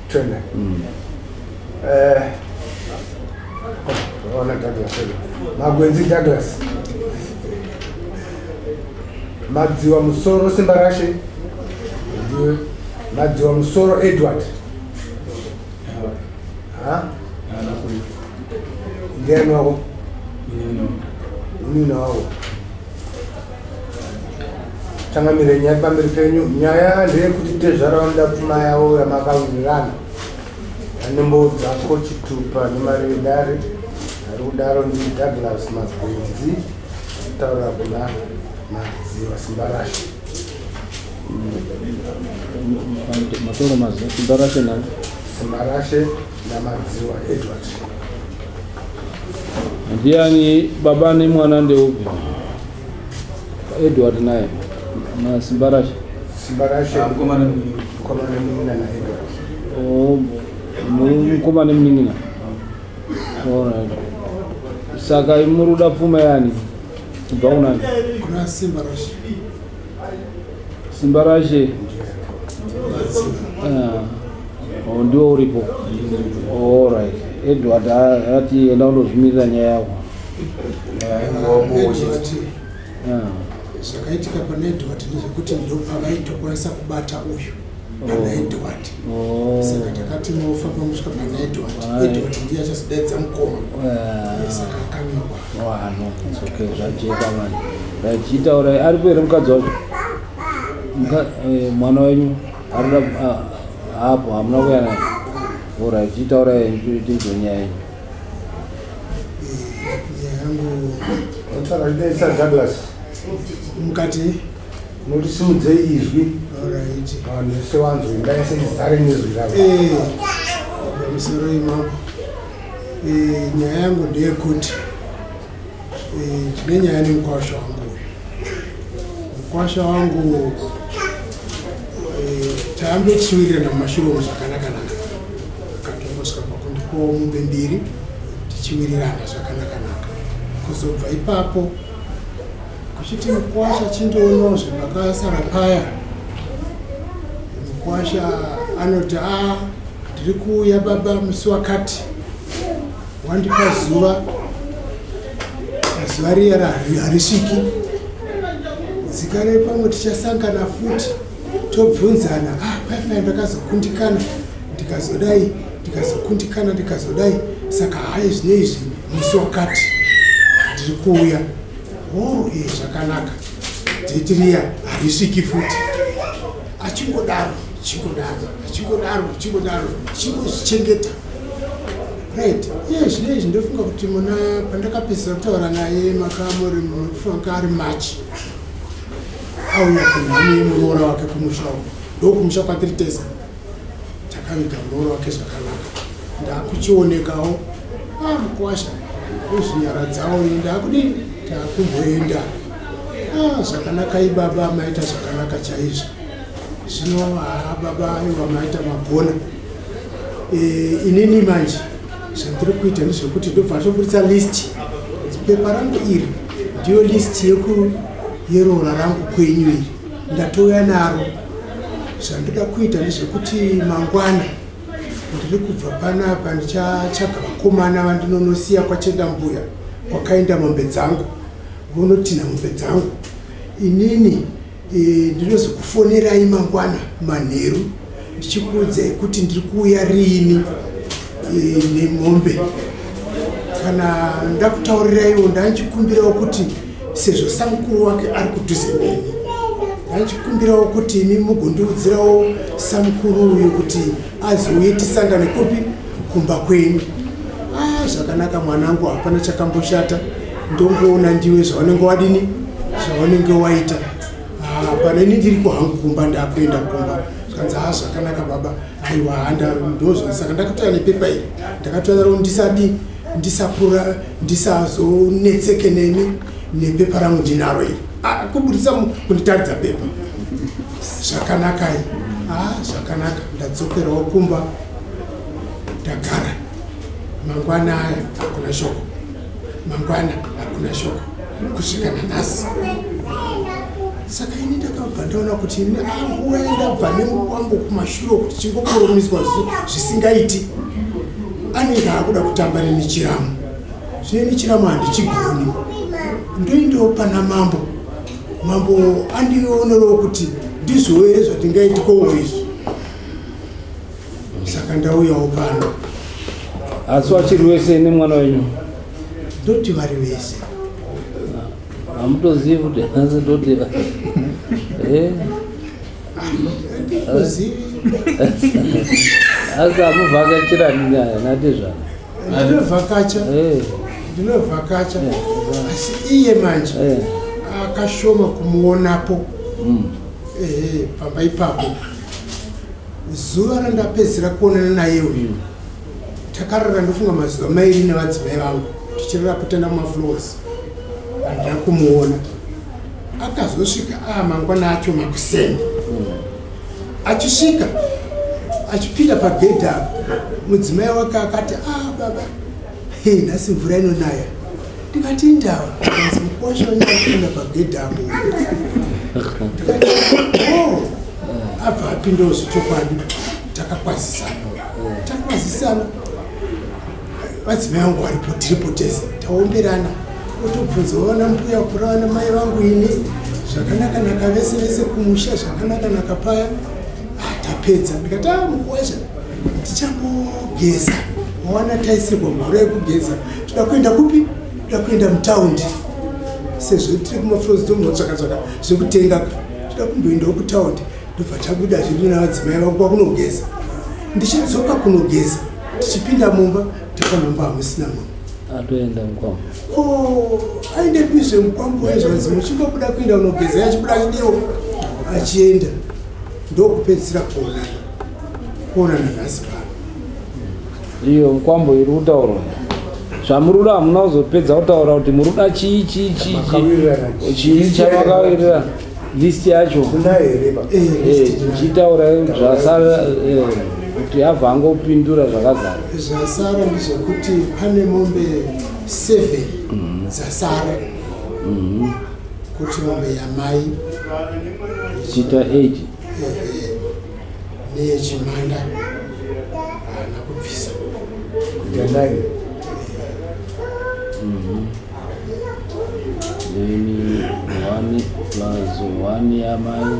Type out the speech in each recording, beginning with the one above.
Twende. Eh, ona Douglas oyo. Magwenzi Douglas. Madziwa Musoro Simbarashe. Ndiwe. Madziwa Musoro Edward. Ha? Ndiani wako? Munina wako. Changamire, nyaya pamberi penyu. Nyaya ndeyekuti tezvara vanoda pfuma yavo yamakawirirana. Anombodzako chitupa nemari yedare. Ari kudaro ndi Douglas Magwenzi, kutaura kuna Madziwa Simbarashe. Matoro maziva Simbarashe nani? Simbarashe naMadziwa Edward. Ndiani baba nemwana ndeupi? Edward naye na Simbarashe. Simbarashe. Mukomana nemunin'ina. Mukomana nemunin'ina naEdward. Oh, mukoma nemunin'ina. Alright. Saka muri kuda pfuma yani kubva kunani? Kuna Simbarashe. Simbarashe. Madziwa. Ah, oh, ndiwo uripo. Alright. Edward ati enda undozvimirira nyaya yako. Edward, Ah. zvakaitika pana Edward ndezvekuti ndopavaitokwanisa kubata uyu pana Edward. Oh. Saka takati mofamba musvika pana Edward. Aye. Edward ndiye achazodaidza mukoma. Ah. Saka akanyorwa. Wano, it's okay, zvajeka mani. Right, chitaurai, aripo here mukadzi wacho? Mwana wenyu arikuda hapo, hamuna kuuya naye. Alright, chitaurai tinzwe nyaya yenyu. Nyaya yangu Unotaura chidaisa Douglas. mukati. Unoti simudzei izwi. Alright. Vanhu vese vanzwe, imba yese izare nezwi ravo. Pamusoro imambo. Nyaya yangu ndeyekuti ndine nyaya nemukwasha wangu uyu. Mukwasha wangu taambe tichiwirirana mumashure umu zvakanaka-naka. Akatombosvika pakundipawo mombe mbiri tichiwirirana zvakanaka-naka. Kuzobva ipapo kuchiti mukwasha chindoonawo zvepakasara paya. Mukwasha anoti a ndiri kuuya baba musi wakati, wandipa zuva, zuva riya harisviki. Dzikare pamwe tichasangana futi tobvunzana. Pai ndakazokundikana ndikazodai, ndikazokundikana ndikazodai, saka hai zvino izvi musi wakati ndiri kuuya. Oh, zvakanaka. Date riya harisviki futi. Achingodaro, achingodaro, achingodaro, achingodaro, achingozvichengeta. Right, iye zvino izvi ndofunga kuti muna pandakapedzisa kutaura naye makamuri munofunga ari March, auya kunhamo yemuroora wake kumusha uko, ndokumusha kwatiri tese. Takaviga muroora wake zvakanaka. Ndakuchionekawo mukwasha uzvinyaradzawo, ndakudini, takumboenda. Zvakanaka ibaba, maita zvakanaka chaizvo. Zvino haa baba, aiwa, maita magona. Inini manje zvandiri kuita ndezvekuti ndobva toburitsa list, pepa rangu iri ndiyo list yeroora rangu kwenyu iri, ndatouya naro. Zvandoda kuita ndezvekuti mangwana ndiri kubva panapa, ndichatsvaga vakomana vandinonosiya kwachenda mbuya kwakaenda mombe dzangu, vonotinha mombe dzangu. Inini ndinozokufonerai mangwana manheru ndichikuudzai kuti ndiri kuuya riini nemombe. Kana ndakutauriraiwo, ndanchikumbirawo kuti sezvo samukuru wake ari kudhuze neni, ndanchikumbirawo kuti imi mugondiudzirawo samukuru uyu kuti azouye tisangane kupi, kumba kwenyu. Zvakanaka mwanangu, hapana chakamboshata, ndongoona ndiwe zvaunenge wadini, zvaunenge waita. Hapana, ini ndiri kuhangu kumba, ndakuenda kumba. Zvikanzi ha zvakanaka baba, aiwa, handa ndozvo. Saka ndakatouya nepepa iri, ndakatouya naro ndisadi ndisapura ndisazonetseke nemi, nepepa rangu ndinaro iri. Kubudisa kunditaridza pepa. Zvakanakai. Zvakanaka, ndadzokerawo kumba, ndagara. Mangwana aya hakuna shoko, mangwana hakuna shoko, kusvika nanhasi. Saka ini ndakabva ndaona kuti ini anguva ndabva nemukwambo kumashure kuti chingokoromiswa zvisingaiti, anenge akuda kutamba nemichiramu. Zvino michiramu handichigoni, ndoendawo pana mambo. Mambo andionerewo kuti ndizvowo here zvatingaitikowo izvi. Saka ndauyawo pano. Asi wachiri wese nemwana wenyu? Ndoti vari vese. Hamutozivi kuti asi ndoti Handitozivi. Asi hamuvhakachirani nyaya natezvana? Ndinovhakacha, ndinovhakacha, asi iye manje akashoma kumuonapo. Ehe, pamba ipapo zuva randapedzisira kuonana naye uyu, takarara ndofunga mazuva mairi nevadzimai vangu tichirara kutenda mumafloors, handina kumuona. Akazosvika mangwana acho makuseni, achisvika achipinda pagedhi apo, mudzimai wake akati, "Ah baba, nhasi mvura inonaya." Ndikati, "Indava?" Kanzi, "Mukwasha wenyu apinda pagedhi apo." Ndikati, "Oh." Abva apindawo zvechokwadi, takakwazisana, takakwazisana, vadzimai vangu varipo, tiripo tese, taomberana, otobvunza vana mbuya kura vana mai vangu ini zvakanaka-naka, vese vese kumusha zvakanaka-naka paya. Tapedza ndikati, "A mukwasha, tichambogeza, wawana taisirwa mvura yekugeza. Toda kuenda kupi? Toda kuenda mutaundi, sezvo tiri kumafloors tomunotsvaka-tsvaka zvekutenga, toda kumboendawo kutaundi." Ndobva tabuda zvedu navadzimai vangu kwakunogeza. Ndichidzoka kunogeza, tichipinda mumba, takaona hamusina munhu. Atoenda mukwambo. Ko aendepizve mukwambo wezvanzi muchingobuda kuenda kunogeza, achibuda achidiwo achienda. Ndokupedzisira kuonana, kuonana nhasi pano. Iyo mukwambo iri kutaurwa zvamuri kuda, hamuna kuzopedza kutaura kuti muri kuda chii chii chii chii chii chamakawirirana, list yacho. Kuna here pa? Chichitaura zvasara, kuti abva angopindura zvakazara. Zvasara ndezvekuti pane mombe 7 dzasara, kuti mombe yamai chiita 8. Neyechimanda haana kubvisa. Kuita 9. Then 1 plus 1 yamai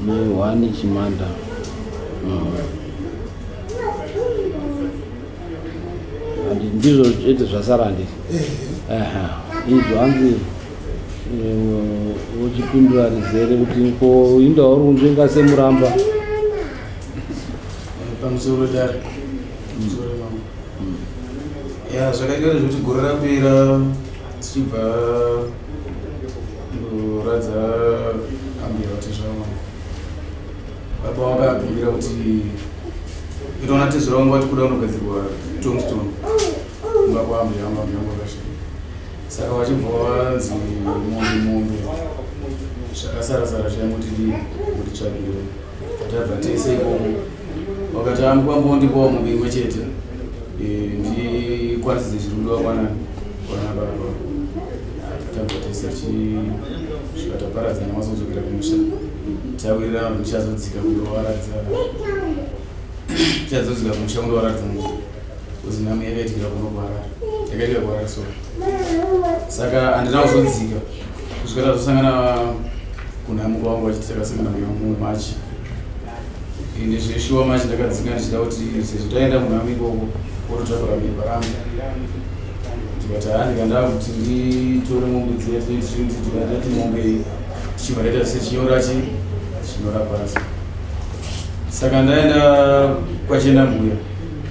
ne1 chimanda. Handi ndizvo chete zvasara, handiti? Aha, izvo hanzi uchipindura rizere kuti ko inda uri kunzvenga semuramba. Pamusoro dare, pamusoro mambo. Ya, zvakaitika ndezvekuti gore rapera tichibva ndoradza ambuya vatezvara vangu, baba vakabvumira kuti itoona tezvara vangu vati kuda kunogadzirwa tombstone kumba kwaambuya vangu. Ambuya vangu vakasvika, saka vachibva vanzi mombe mombe zvakasara-sara chaingotidii kutitsvagire. Tabva tese ikoko, vakati amukwambo ndipowa mombe imwe chete, ndikwanise zviri kudiwa kwanani kwana baba. Tabva tese tichisvika, taparadzana, wazodzokera kumusha, tawirirana kuti ndichazodzika kundovaratidza, tichazodzika kumusha kundovaratidza musha kuzi nhamo yakaitikira kuno kuHarare, yakaitika kuHarare. So saka handina kuzodzika kusvika tazosangana kunhamo kwangu, vachiti takasangana muMarch. Ende zveshuwa March ndakadzika ndichida kuti sezvo taenda kunhamo ikoko wototakura bepa rangu, ndikati haa, ndikandaa kuti nditore mombe dziya, ndikatati mombe iyi tichibva taita sechinyora chi chinyora pasi. Saka ndaenda kwachienda mbuya,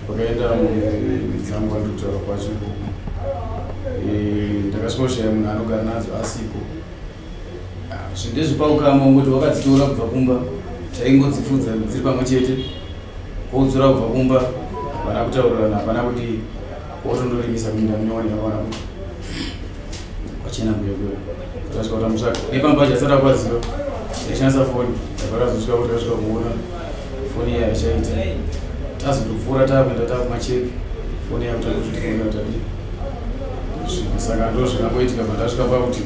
kwakaenda mombe dzangu andiri kutaura kwacho ikoko. Ndakasvika kushaya munhu anogara nadzo asipo. Zvinhu ndezvepaukama, ungoti wakadzitora kubva kumba, taingodzifudza dziri pamwe chete, wodzora kubva kumba, hapana kutaurirana, hapana kuti wotondorimisa kuminda munyowani yakawana kuti kwachena mbuya kuya. Takasvika kutamutsvaka nepamba pacho asati akwaziva, taishandisa foni, takazosvika kuti tasvika kuona foni iya haichaita. Tazotopfuura taakuenda taakumachepi, foni yakutanga kuti tadi. Saka ndo zvakangoitika pandasvika pakuti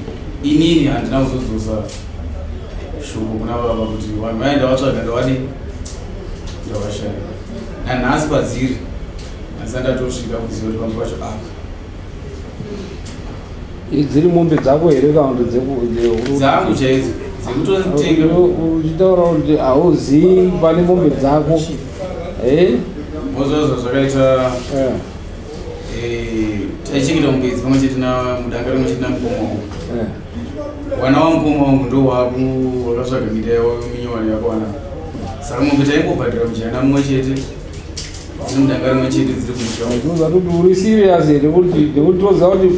Inini handina kuzodzosa shoko kuna baba kuti vanhu vaenda vatsvaga ndavadi ndavashaya. Nanhasi padziri handisati ndatosvika kuziva kuti pamwe pacho apa. Dziri mombe dzako here kana kuti dzangu chaidzo dzekutotenga? Uchitaura kuti hauzivi pane mombe dzako. Mozvazvo zvakaita, taichengeta mombe idzi pamwe chete namudanga rimwe chete namukoma wangu. Wana wamukoma wangu ndo waku wakatsvaga minda yavo minyowani yakawana, saka mombe taingobhadhira mujana mumwe chete, dziri mudanga rimwe chete, dziri kumusha. Tinoziva kuti uri serious here, kuti nekuti toziva kuti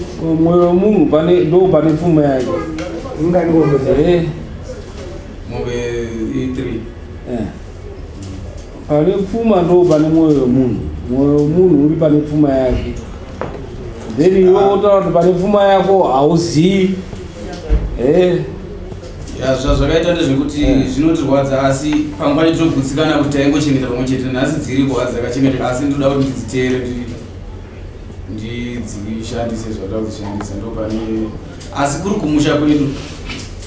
mwoyo wemunhu pane ndo pane pfuma yake. Ingani ngombe dzako? Mombe i3. Pane pfuma ndo pane mwoyo wemunhu. Mwoyo wemunhu uri pane pfuma yake. Then iwe wotaura kuti pane pfuma yako hauzivi. Ya, zvazvakaita ndezvekuti zvinotirwadza, asi pamwe pacho tinogutsikana kuti taingochengeta pamwe chete. Nhasi dziriko hadzi dzakachengeteka, asi ndinoda kuti ndidzitere, ndidzishandise zvatoda kudzishandisa, ndo pane. Asi kuri kumusha kwedu.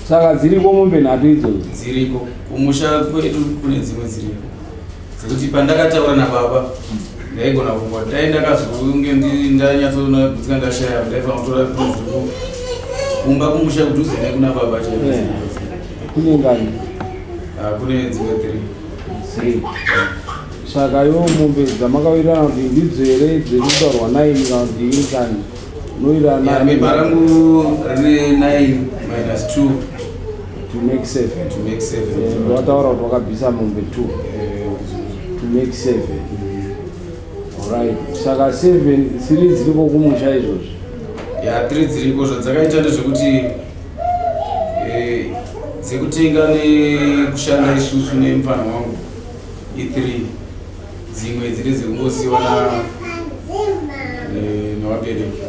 Saka dziriko mombe nhatu idzodzo? Dziriko kumusha kwedu, kune dzimwe dziriko dzekuti pandakataura nababa ndaigona kungwa dai ndakazonge ndanyatsoona gutsika ndashaya, ndaifanira kutora kune dziriko kumba kumusha kudhuze nekuna baba chaivo. Kune ngani? Ah, kune dzimwe three. Three. Saka iwo mombe dzamakawirirana kuti ndidzo here dziri kutaurwa nine kana kuti ingani unowirirana? Ya, bepa rangu rine 9 minus 2 To make seven. To make 7. Ndowataura kuti wakabvisa mombe two to make seven. Alright, saka seven, three dziriko kumusha izvozvi? Ya, three dziriko. Zvadzakaita ndezvekuti dzekutenga nekushanda isusu nemufana wangu i3, dzimwe dziri dzekungosiyiwa nevabereki.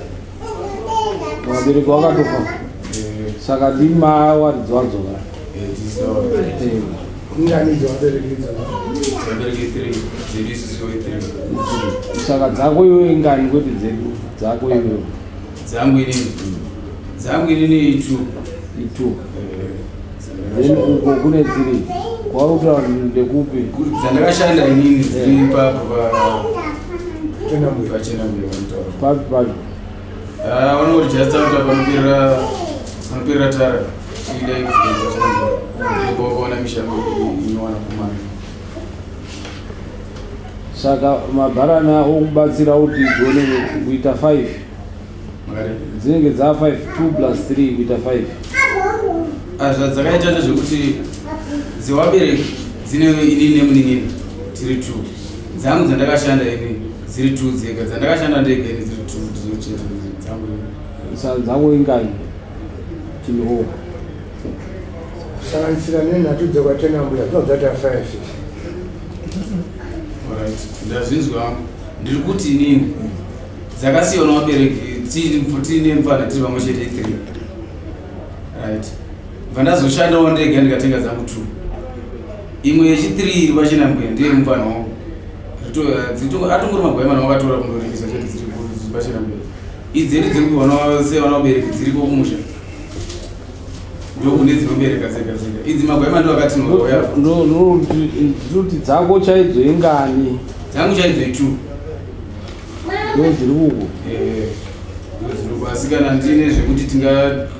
Vabereki wakatofa? Saka ndima waridzi wadzoka? Tisina vabereki. Ingani dzevabereki idzodzo? Vabereki 3, dzedu isusu i3. Saka dzako iwe ingani, kwete dzedu, dzako iwewe? Dzangu inini i2. I2. Then uko kune three kwauri kutaura kuti ndekupi? Dzandakashanda inini dziri ipapo. Chenambuya. Pachenambuya vanotaura. Papi pacho? Ah, vanongoti just out panoperera tara, tiidai kuenda ndipo wakaona mishango inowana kumana. Saka mabharana okubatsira kuti dzione kuita 5? Makati? Dzinenge dza 5, 2 plus 3 kuita 5. Ah, zvadzakaita ndezvekuti dzevabereki dzine inini nemuninini tiri two, dzangu dzandakashanda ini dziri two dzega, dzandakashanda ndega ini dziri two dziri chete dzangu ini. Saka dzako ingani chinhu? Kusanganisira nenhatu dzekwatenambuya dzinobva dzaita 5. Alright, ndazvinzwa. Ndiri kuti inini dzakasiyiwa navabereki tiine mufana tiri pamwe chete three, right? Bva ndazoshandawo ndega ndikatenga dzangu two. Imwe yechi3 iri pachinambuya ndeye mufana wangu. Atongori magwai mana wakatora kundorimisa chete, dziri pachinambuya. Idzi dzedu dziri kuona sevana vabereki dziriko kumusha, ndokune dzinobereka dzega dzega. Idzi magwai mando akatinoya. Ndinoti dzako chaidzo ingani? Dzangu chaidzo i2. Ndo dziri uko? Ndodziriko, asi kana ndine zvekuti tingati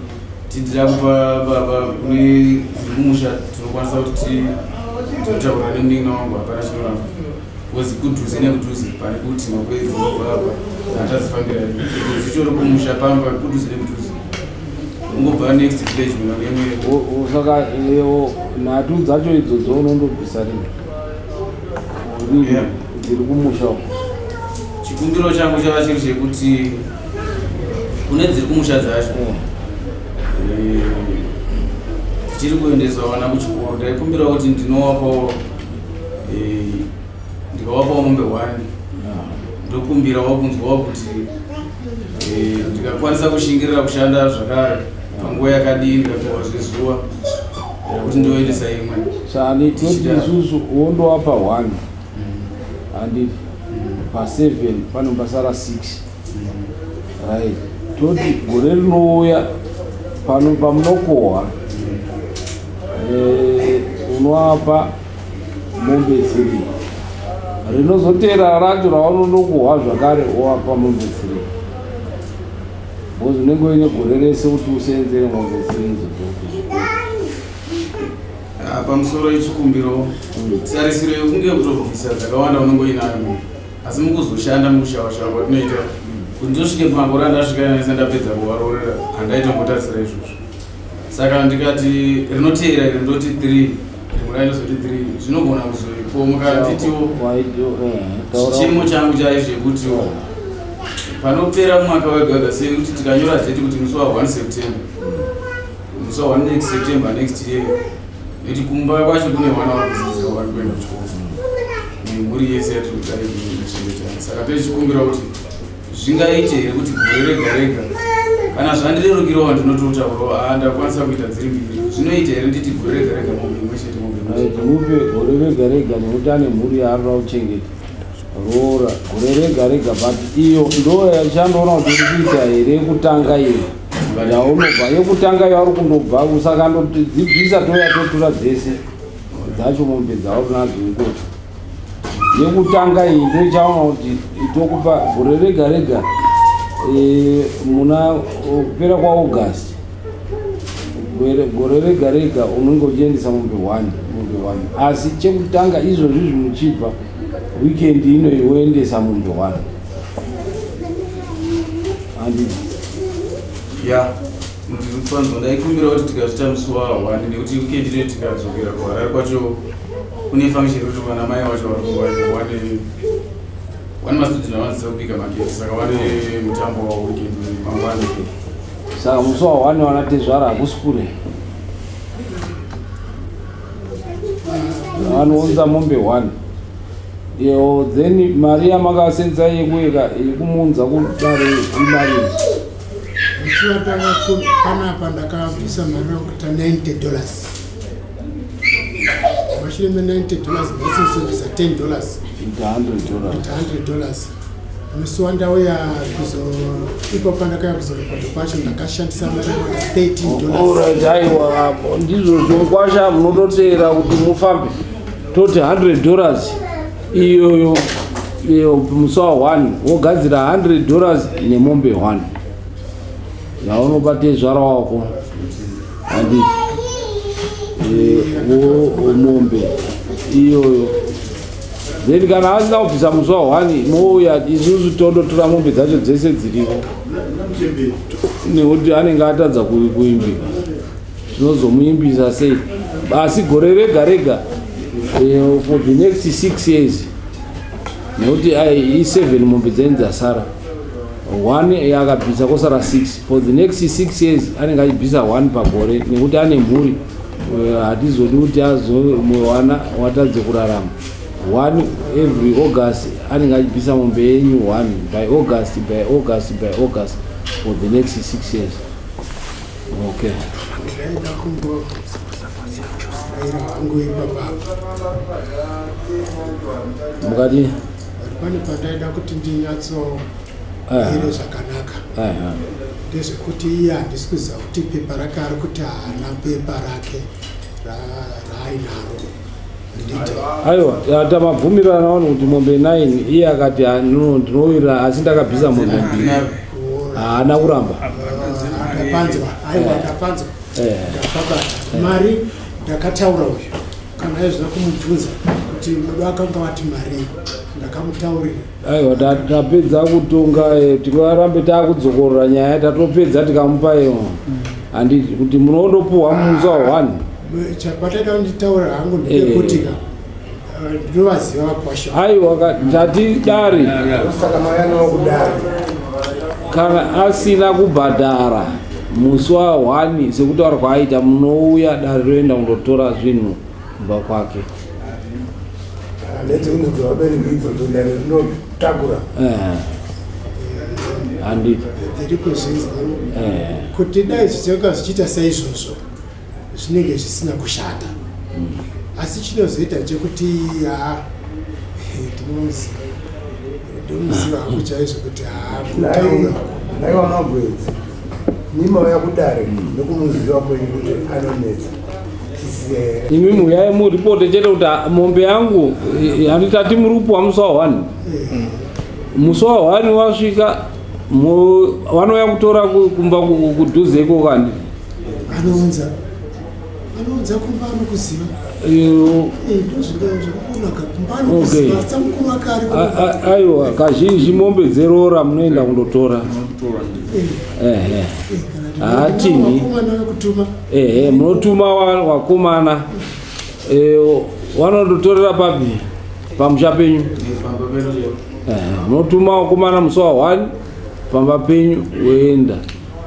ndida kupa baba kune dziri kumusha, tinokwanisa kuti tinotaura nemunin'ina wangu, hapana chinoramba, because kudhuze nekudhuze pane kuti makwezi dzinobva apa hatadzifambira. Idzo dzitori kumusha pamba kudhuze nekudhuze, ungobva next village kuna nemwe. Saka nhatu dzacho idzodzo unondobvisa rini? Yeah. Dziri kumusha uko. Chikumbiro changu chava chiri chekuti kune dziri kumusha dzacho, tichiri kuendesa vana kuchikoro. Ndaikumbira kuti ndinowapawo, ndikawapawo mombe one, ndokumbirawo kunzwawo kuti ndikakwanisa kushingirira kushanda zvakare panguva yakadii, ndikapiwa zvezuva rekuti ndoendesa imwe. Sani tinoti isusu wondowapa one, handiti? Pa7 panombasara 6, right? Toti gore rinouya. Pano pamunokohwa unoapa mombe 3, rinozotera racho raunondokohwa zvakare woapa mombe 3, because unenge uine gore rese kuti useenzere mombe 3 idzodzo. Pamusoro yechikumbiro, tarisiro yekunge kutobvisa dzakawanda unonge uinayo munhu, asi mukuzoshanda mukushawashawa kwatinoita kuti ndosvike pamakore andasvika nese ndapedza kuvaroorera, handaitombotarisira izvozvo. Saka ndikati rinoteera iri ndoti 3, rimwe raindozoti 3, zvinogona kuzoipomuka. Nditiwo chichemo changu chaizvo yekuti panopera mwaka wega wega, sekuti tikanyora date kuti musi wa1 September, musi wa1 next September next year, nekuti kumba kwacho kune vana vari kudzidzira, vari kuenda kuchikoro nemhuri yese yatiri kudai kuchengeta. Saka tochikumbira kuti zvingaite here kuti gore rega rega, kana zvandirerukirawo ndinototaurawo, haa, ndakwanisa kuita dziri mbiri, zvinoita here nditi gore rega rega mombe imwe chete, mombe imwe chete? Mupe gore rega rega, nekuti ane mhuri yaarida kuchengeta, roora gore rega rega. But iyo ndo yachandoona kuti uri kuita here yekutanga iyo yaunobva, yekutanga yauri kundobva, usakandodzibvisa, touya totora dzese dzacho mombe dzauri nadzo ikoko. Yekutanga iyi ndoichaona kuti tokupa gore rega rega muna kupera kwaAugust, gore rega rega unenge uchiendesa mombe 1, mombe 1. Asi chekutanga izvozvi muchibva weekend ino, woendesa mombe 1, handiti? Ya, ndirifanzwa ndaikumbira kuti tikazvita musi wa1, nekuti weekend ino tikadzokera kuHarare kwacho kune function yekuti vana mai vacho vari vane mastudent vanodzidzisa kubika makeke, saka vane mutambo wavo weekend mangwana. Saka musi wa1 wana tezvara hakusi kure, vanounza mombe 1 iyo, then mari yamakasenza yekueka yekumunza kudare imari? Uchivata panapa ndakabvisa mari yakuita $90. Mashure me$90 ndaisobvisa $10. Ita $100. Kuita $100. Musi wandauya kuzo ipo pandakauya kuzorekodha kwacho ndakashandisa mari yakuita $13. Alright, aiwa, apo ndizvo zvokwasha munototeera kuti mufambe. Toti $100 iyoyo iyo musi wa1 wogadzira $100 nemombe 1 yaunopa tezvara wako, handiti? Wo mombe iyoyo, then kana asina kubvisa musi wa1, mouya isusu tondotora mombe dzacho dzese dziriko, nekuti anenge atadza kuimbika, tinozomuimbisa sei? Asi gore rega rega for the next 6 years, nekuti ai i7 mombe dzenyu dzasara, one akabvisa kosara 6, for the next 6 years anenge achibvisa one pagore, nekuti ane mhuri. Hatizodi kuti azowana watadze kurarama. One every August anenge achibvisa mombe yenyu one, by August, by August, by August, for the next 6 years, okay? Ndaida kumboraira hangu ipapapa. Mukati? Pane pandaida kuti ndinyatsoire zvakanaka. Ndezvekuti iye handisi kuziva kuti pepa rake ari kuti haana pepa rake raainaro, nditi? Aiwa, tamabvumirana wani kuti mombe 9, iye akati, "Ah, no, ndinowirira, asi ndakabvisa mombe mbiri." Haana kuramba. Ndapanzwa, aiwa, ndapanzwa. Ndapabata mari ndakataura uyu, kana aizvina kumubvunza kuti mudo akanga wati mari, ndakamutaurira. Aiwa, tapedza kutonga, tingarambe taakudzokorora nyaya? Tatopedza, tikamupa iyo, handiti, kuti munondopuhwa musi wa1? Chapataida kunditaura hangu ndepekuti ka ndinovaziva vakwasha. Aiwa, tati dare Saka mayanawo kudare. Kana asina kubhadhara musi wa1 sekutaura kwaaita, munouya, dare roenda kundotora zvinhu kumba kwake. Nedzimwe dzevabereki idzodzo dare rinotakura. Handiti? Ndiri kuzvinzwa kuti dai zvichinga zvichiita saizvozvo zvinenge zvisina kushata, asi chinozoita chekuti ha, ndinomuziva, ndomuziva hangu chaizvo kuti ha, kutaura Naiwa Magwedzi. Nimauya kudare nekumuziva kwenyu kuti anonetsa. Imi muyai muripote chete kuti mombe yangu handitati muri kupuwa musi wa 1. Musi wa 1 wasvika vanouya kutora kumba kudhuze iko kandi. Anounza kumba anokuziva. Ndozvinokunaka kumba anokuziva samukuru akari. Aiwa kazhinji mombe dzeroora munoenda kundotora. Ehe. Haatini. Ehe, munotuma wakomana. Vanondotorera papi? Pamusha penyu. Munotuma wakomana musi wa 1 pamba penyu woenda.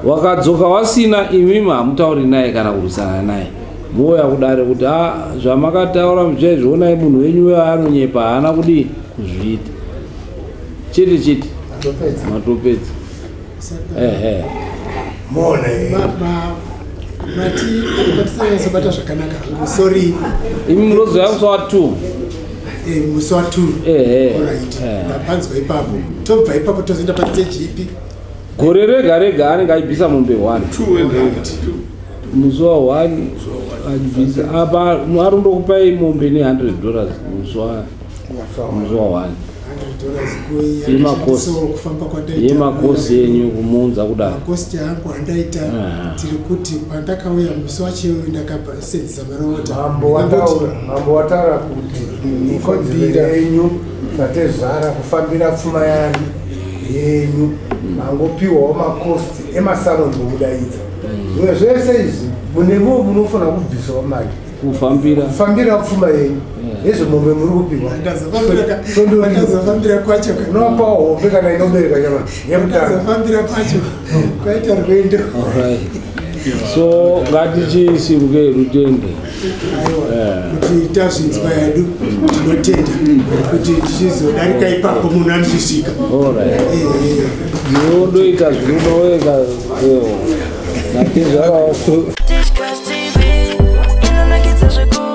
Wakadzoka wasina imimi hamutauri naye kana kurwisana naye. Mouya kudare kuti zvamakataura muchaizvionai munhu wenyu uyo anonyepa haana kudii kuzviita. Chete chete. Matopedza. Ehe. Mati patisanyatsobata zvakanaka. Sorry. Imi munozoya musi wa 2. Musi wa 2. Ehe. Alright. Ndapanzwa ipapo. Tobva ipapo tozoenda pastage ipi? Gore rega rega anenge achibvisa mombe 1. Musi wa 1 achibvisa. Apa ari kundokupai mombe ne$100 musi wa 1. $100 yemakosi yenyu kumuunza kudaro. Makosi angu andaita tiri kuti pandakauya musi wacho ndakasenzesa marota. Mambo wataura kuti ikodzero yenyu satezvara kufambira pfuma yenyu mangopiwawo makosti emasaloni kumudaidza. Zvimwe zvese izvi munemo munofanira kubvisawo mari kufambira pfuma yenyu. Ezvo mombe muri kupiwa. Ndazofambira kwacho. Unopawo hombe kana inobereka nyama yekutanga. Ndazofambira kwacho kwaita rwendo. Alright. So ngatichisiruke rutende. Aiwa, kuti tazvinzwa yedu tinotenda kuti tichizodarika ipapo munhu anochisvika. Alright. Ndinodoita zvinodoweka. Natezvara. Tichkach TV, inonakidza zvekuru.